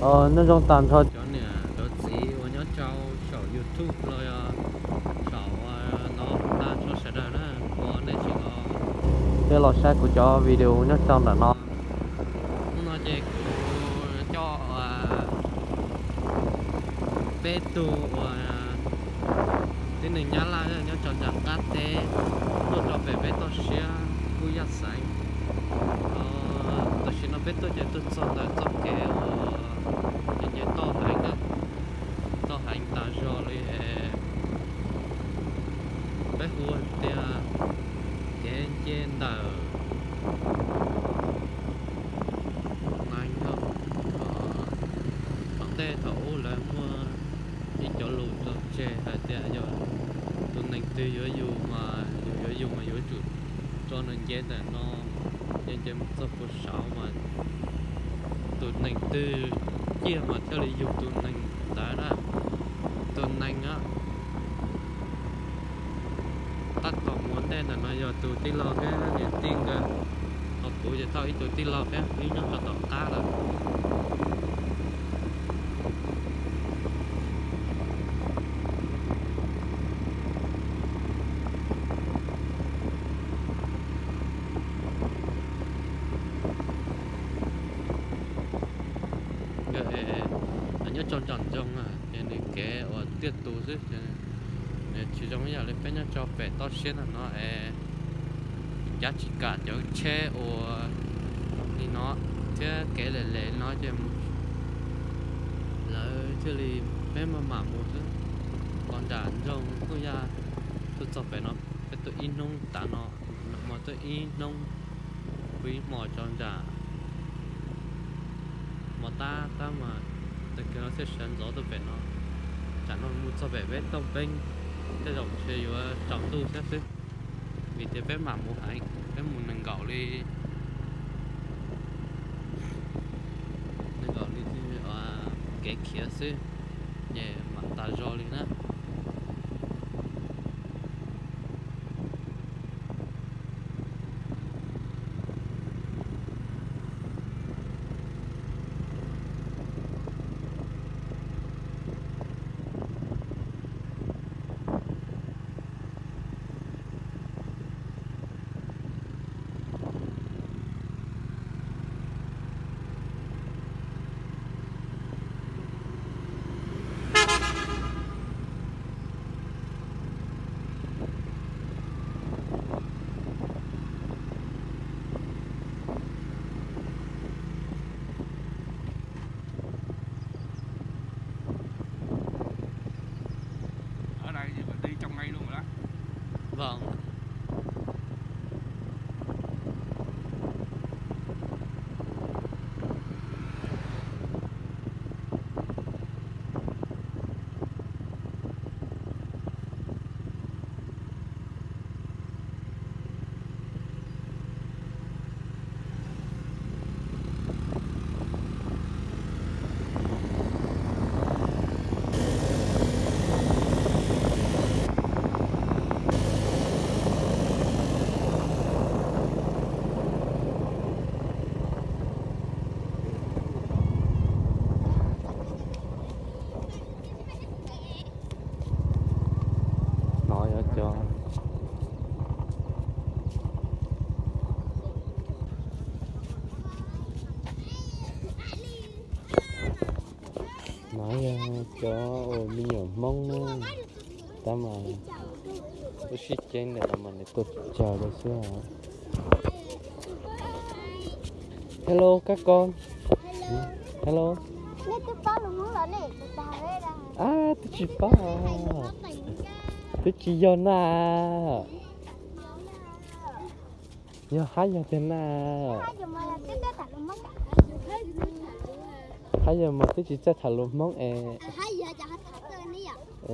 Nyob zoo tag nrho cov niam cov txiv uas nyob rau saum YouTube los yog saum no tag nrho sawv daws na, ua nej tsis los peb los saib kuv cov video nyob rau ntawm no. Hnub no ces kuv coj peb tug uas tib neeg Nyab Laj nyob rau nram qab teb tuaj rau pem peb toj siab Kub Yaj Xaiv. Tam sim no peb tuaj ces tuaj txog ntawm txoj kev uas nce toj heev, toj heev tas zog li, peb hu tias kev nce ntawm Nais Nyoog. Tom ntej thaum ub lawv muaj ib cov lus tso tseg hais tias yog tus neeg twg yuav yug mas, yus yuav yug mas yuav tsum tso nws nce ntawm no, nce nce mus txog puag saud mas tus neeg twg ciaj mas thiaj li yug tus neeg ntawd na. Tus neeg tab tom mus ua ntej ntawm no yog tus tij laug thiab niam tij nkawd, ho kuv ces tau ib tug tij laug thiab wb nyob rau tom qab lawm. Nyob rau nram nroog ces nws kev uas tiaj tus xwb, nws tsis zoo ib yam li peb nyob rau pem toj siab ntawm no es cav tsis kam cov tsheb uas li no thiab kev lem lem no ces lawv thiaj li peb maj mam mus xwb. Los nram nroog Kub Yaj tuaj txog pem no peb tuaj ib hnub tas no, mas tuaj ib hnub, kuv ib hmos tso nram hmo tab tab mas tag kis no thiaj sawv ntxov tuaj pem no. Tsam no mus txog pem peb Tooj Peeb tej zaum ntshe yuav tsaus ntuj thiab xwb, vim tias peb mam mus heev, peb mus nees nkaum li, nees nkaum li kev khiav xwb, ces mam tas zog li na. No yog cov, no yog cov uas me nyuam Hmoob na, tab mas lub sib ceeb ntawm no mas nws tuaj tsawg lawm xwb. Hello các con. Hello. Ab, twb tsis paub, twb tsis yog na. Yog hab yog tiag na. Hab yog mas twb tsis txawj tham lus Hmoob es. No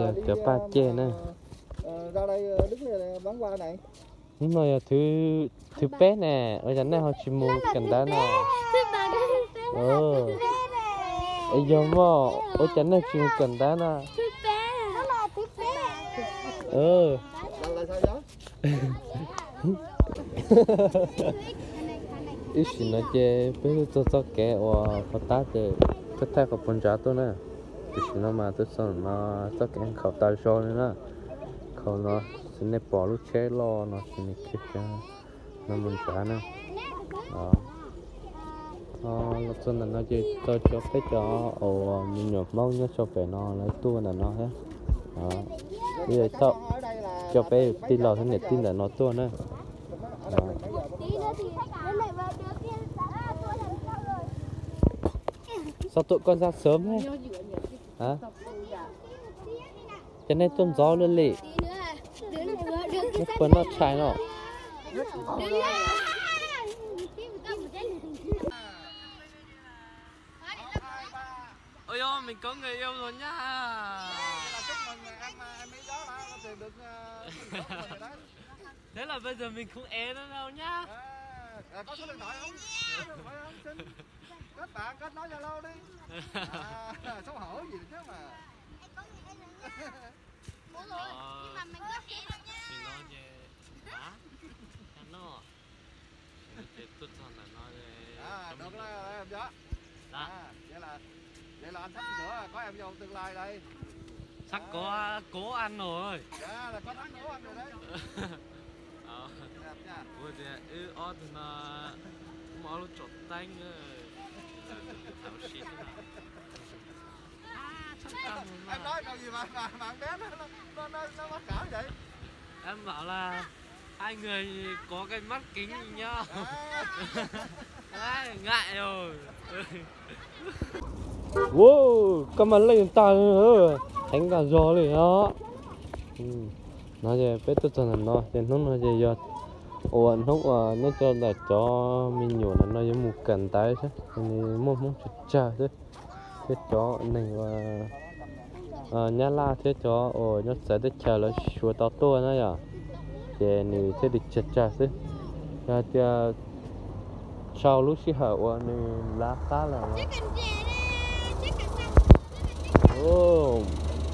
yog cov paj ceg na. Hnub no yog thib peb ne, ua cas nej ho tsis mus kawm ntawv no? Yog mog, ua cas nej tsis mus kawm ntawv no? Ib sim no ces peb twb txog txoj kev uas pov tab ces twb thaij qhov puag nrad tuaj na. Tam sim no mas twb txog no, txoj kev nkhaus tas zog li na. Nkhaus no, ces nej pom lub tsheb loj no ces nws khiav kiag no mus nrad na. Los txog ntawm no ces tau cov peb cov uas me nyuam Hmoob nyob rau pem no lawv tuaj ntawm no thiab. Coj peb tij laug thiab niam tij ntawm no tuaj na. Sao tụi con ra sớm thế? Hả? Cho nên tôi gió luôn lị. Nó quên nó chạy nó. Ôi dồi, mình có người yêu rồi nhá. Chúc mừng em, em Mỹ Gió đã tìm được, ờ, tình cảm của mình rồi đấy. Thế là bây giờ mình không é nữa đâu nhá. À, à, có số điện thoại không? Số điện thoại không? Xin kết bạn, kết nối Zalo đi. À, xấu hổ gì chứ mà. Ủa, nhưng mà mình có é đâu nha. Hả? Cano. Ces tuaj txog ntawm no. À, được rồi, em Gió. Đó. À, vậy là, vậy là anh sắp sửa có em dâu tương lai đây. Sắp có, có anh rồi. Dạ, là có thắng của anh rồi đấy. Ờ. Đẹp nha. Ui, thì ư, ó, thì nó, nó lub tsom teeb á. Thảo xịn thế nào. Em nói câu gì mà, mà, mà con bé nó, nó, nó, nó, nó mắc cỡ vậy? Em bảo là hai người có cái mắt kính nhìn nhau. À. Đấy, ngại rồi. Wow, koj mas leej tag, heev kawg zog li os. No ces peb tuaj txog ntawm no ces hnub no ces yog ua hnub uas nyob rau ntawm cov me nyuam ntawm no yuav mus kawm ntawv xwb, nws muaj Hmoob tsawg tsawg xwb, thiab cov neeg uas Nyab Laj thiab cov uas nyob txawv teb chaws lawv suav tau tuaj na yom, ces nws thiaj li tsawg tsawg xwb. Yog hais tias sau lub sij hawm uas nws lav qab lawm.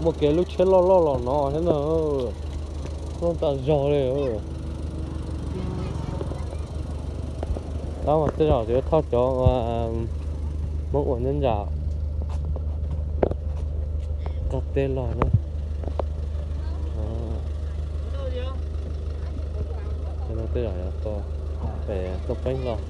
Muaj kev lub tsheb loj loj los no thiab na, loj tas zog li. Tab mas tej zaum yuav thauj cov Hmoob uas nyob nram qab teb los na. Tej zaum yuav tuaj pem Tooj Peeb los.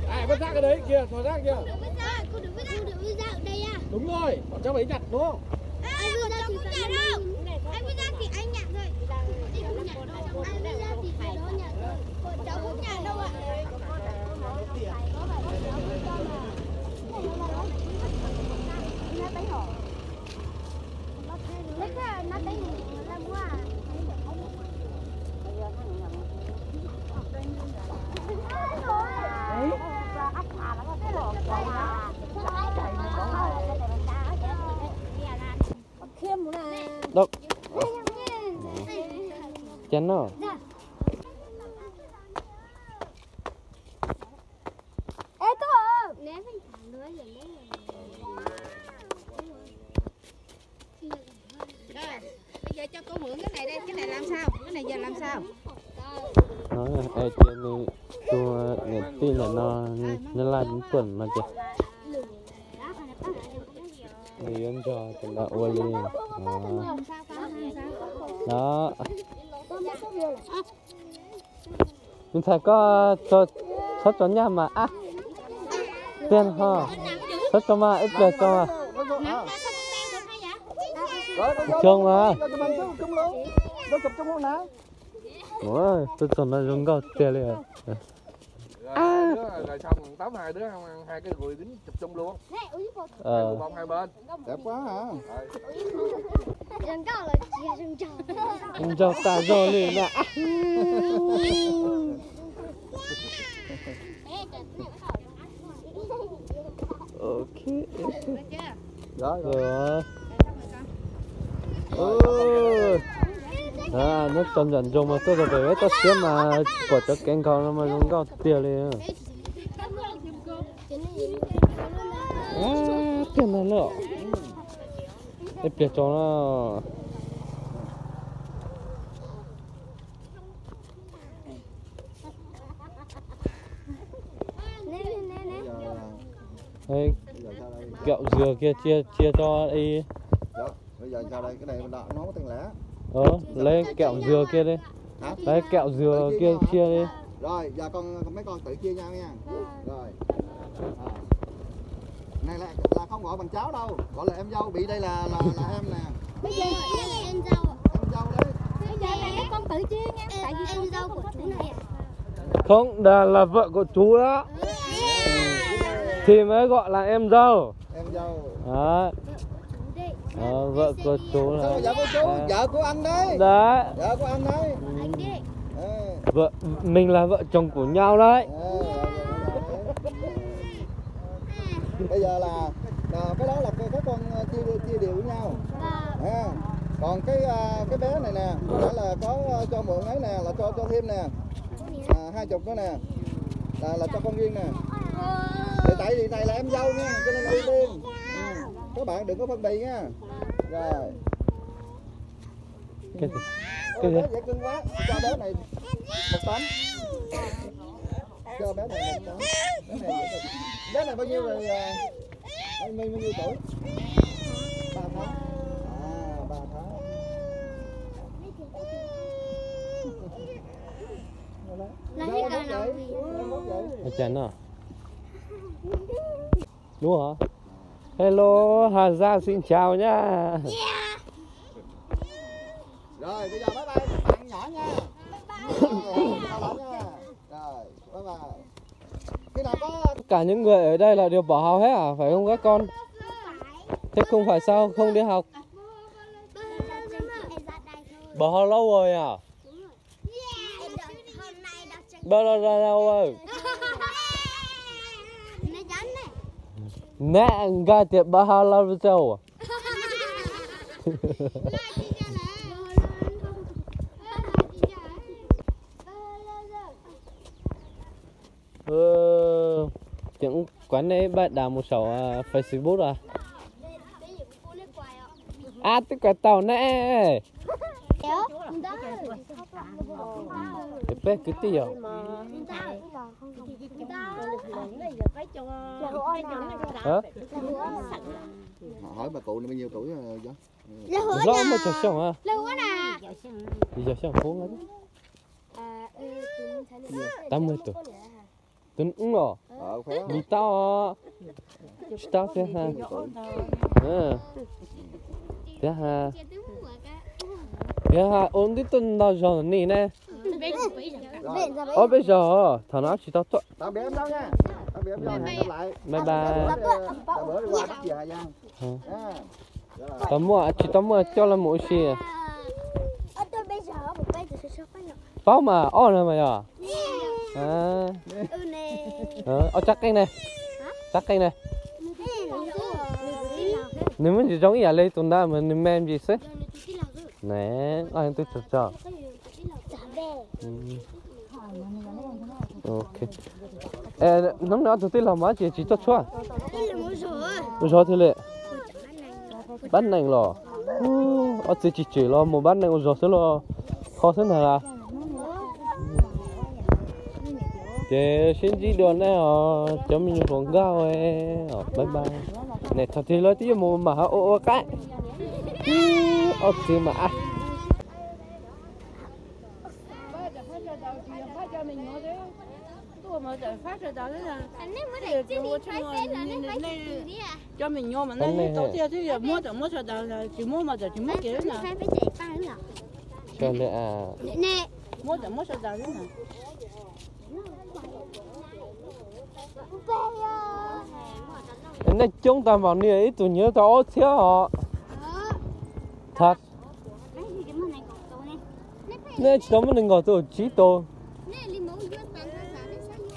Ai, vứt rác cái đấy kìa, thò rác kìa. Đúng rồi, bọn cháu phải nhặt nó. Ai, vứt rác thì phải nhặt đi. Ai, vứt rác thì anh nhặt rồi. Anh vứt rác thì phải nhặt rồi. Bọn cháu không nhặt đâu ạ. Đâu? Chén nó. Ê, Túc à. Rồi, bây giờ cho cô mượn cái này đây, cái này làm sao? Cái này giờ làm sao? Ê, ces nws tus niam tij ntawm no, nws laj tuaj no ces nws yuav nrog tus ntawd ua li no. Nws ntxhais koj txhob tso nyaj mas ab tiag ho, txhob tso mas ib pliag tso mas. Coo mas. Ua, tuaj txog no zoo nkauj tiag li. Rồi, đứa, rồi xong tóm hai đứa hai cái gùi dính chụp chung luôn. Hai gùi bông hai bên. Đẹp quá hả? Nrog tag zog li na. Ok. Rồi, rồi. Hnub txog nram nroog mas tuaj txog pem peb toj siab mas pom cov kev nkaus no mas zoo nkauj tiag li. Tiag no lawm. Ib pliag tso na. Ê, kẹo dừa kia chia chia cho y. Bây giờ sao đây? Cái này mình đọc nó không có tiền lẻ. Ờ, lấy kẹo dừa kia đi. Hả? Lấy kẹo dừa kia chia đi. Rồi, giờ con, con mấy con tự chia nhau nha. Rồi. À. Này là, là không gọi bằng cháu đâu, gọi là em dâu, vì đây là, là, là em nè. Bây giờ em dâu. Em dâu đấy. Bây giờ này các con tự chia nha, tại vì em dâu của chú này. Không, là, là vợ của chú đó. Thì mới gọi là em dâu. Em dâu. Đó. Ờ, vợ của chú là. Sao mà vợ của chú? À. Vợ của anh đấy. Đấy. Vợ của anh đấy. Ừ. Vợ, mình là vợ chồng của nhau đấy. Ờ, vợ chồng của nhau đấy. Bây giờ là, là cái đó là các con chia, chia đều với nhau. À, còn cái, à, cái bé này nè, có phải là có, à, cho mượn ấy nè, là cho, cho thêm nè. À, hai chục nữa nè. Là, là cho con riêng nè. Để tại vì này là em dâu nha, cho nên ưu tiên. Ừ. Các bạn đừng có phân bì nha. Rồi. Cái gì? Cái gì? Ôi, bé dễ thương quá. Cho bé này một tấm. Cho bé này một tấm. Bé này dễ thương. Bé này bao nhiêu rồi, à? Bao nhiêu, bao nhiêu tuổi? Ba tháng. À, ba tháng. Ua cas no? Đúng hả? Hello, Hà Giang xin chào nha. Rồi, bây giờ bye bye các bạn nhỏ nha. Rồi, bye bye. Khi nào có Tất cả những người ở đây là đều bỏ học hết à? Phải không các con? Thế không phải sao không đi học? Bỏ học lâu rồi à? Ba lo ra đâu rồi? Nè, ngai tiệt ba ha lo rồi sao? Ơ, chẳng quán này bạn đã một số, à, Facebook à? À, tôi có tàu nè. Peb kwv tij yog. Hả? Hỏi bà cụ này bao nhiêu tuổi rồi? Lawv muaj tsawg xyoo a? Yog xyoo puv. Tám mươi tuổi. Tus ub os. Vim tau. Tsis tau thiab ha. Thiab ha. Thiab ha, ua ntej tuaj ntau zog ni ne. Ob peb zog, thaum no tsis tau tuaj. Bye bye. Tau muaj, tsis tau muaj coj los mus ua si. Paub mas, ob no mas yog. Ob tsab qeej ne. Tsab qeej ne. Nws muaj ntsis zoo ib yam li tus ntawd mas nws me ntsis xwb. Ne, ob tug tso tso. Ok. Hnub no ob tug tij laug mas tsis, tsis tuaj tshuab. Ua zog thiaj li. Pab nees los. Ob txiv tsis tswm los mus pab nees ua zog xwb los. Kho xwb ntag las. Ces sib ntsib dua nej os cov me nyuam hluas nkauj. Bye bye. Niam txog tig lawm twb yuav mus mam ho ua ua qaib. Ob txiv mas a. Cov me nyuam mas nej tau tiag thiab, yog muab tawm muab sawv daws, tsis muab mas tawm tsis muab kiag na. Muab cov muab sau das xwb na. Nej coob tag npaum li, ib tug nyiav tau ob txhiab os. Thab, nej tsis tau muaj nees nkaum tus, tsib tus.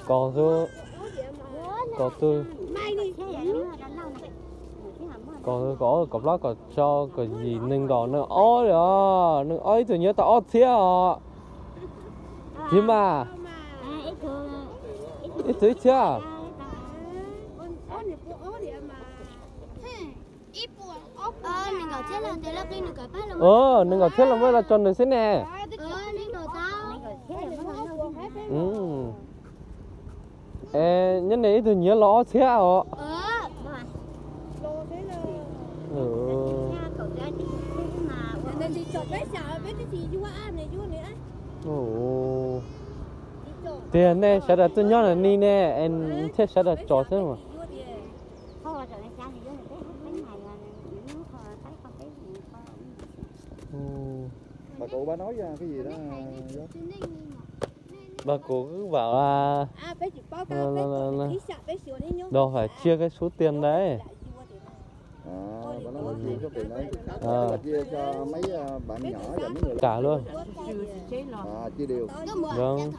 Kaum tus, kaum tus, kaum tus, kaum ob, kaum plaub, kaum tsib, kaum yim, nees nkaum, nees ob li os. Nees ob ib tug nyiav tau ob txhiab os. Thiab mas, ib tug ib txhiab. Nees nkaum txhiab los muab los tso nws xwb ne. Es nyob ne ib tug nyiav los ob txhiab os. Tiag, nej sawv daws tuaj nyob ntawm ni ne, thiaj sawv daws tso xwb mas. Mas kuv wb vam, đòi hỏi chia cái số tiền đấy. Trả luôn. Vâng.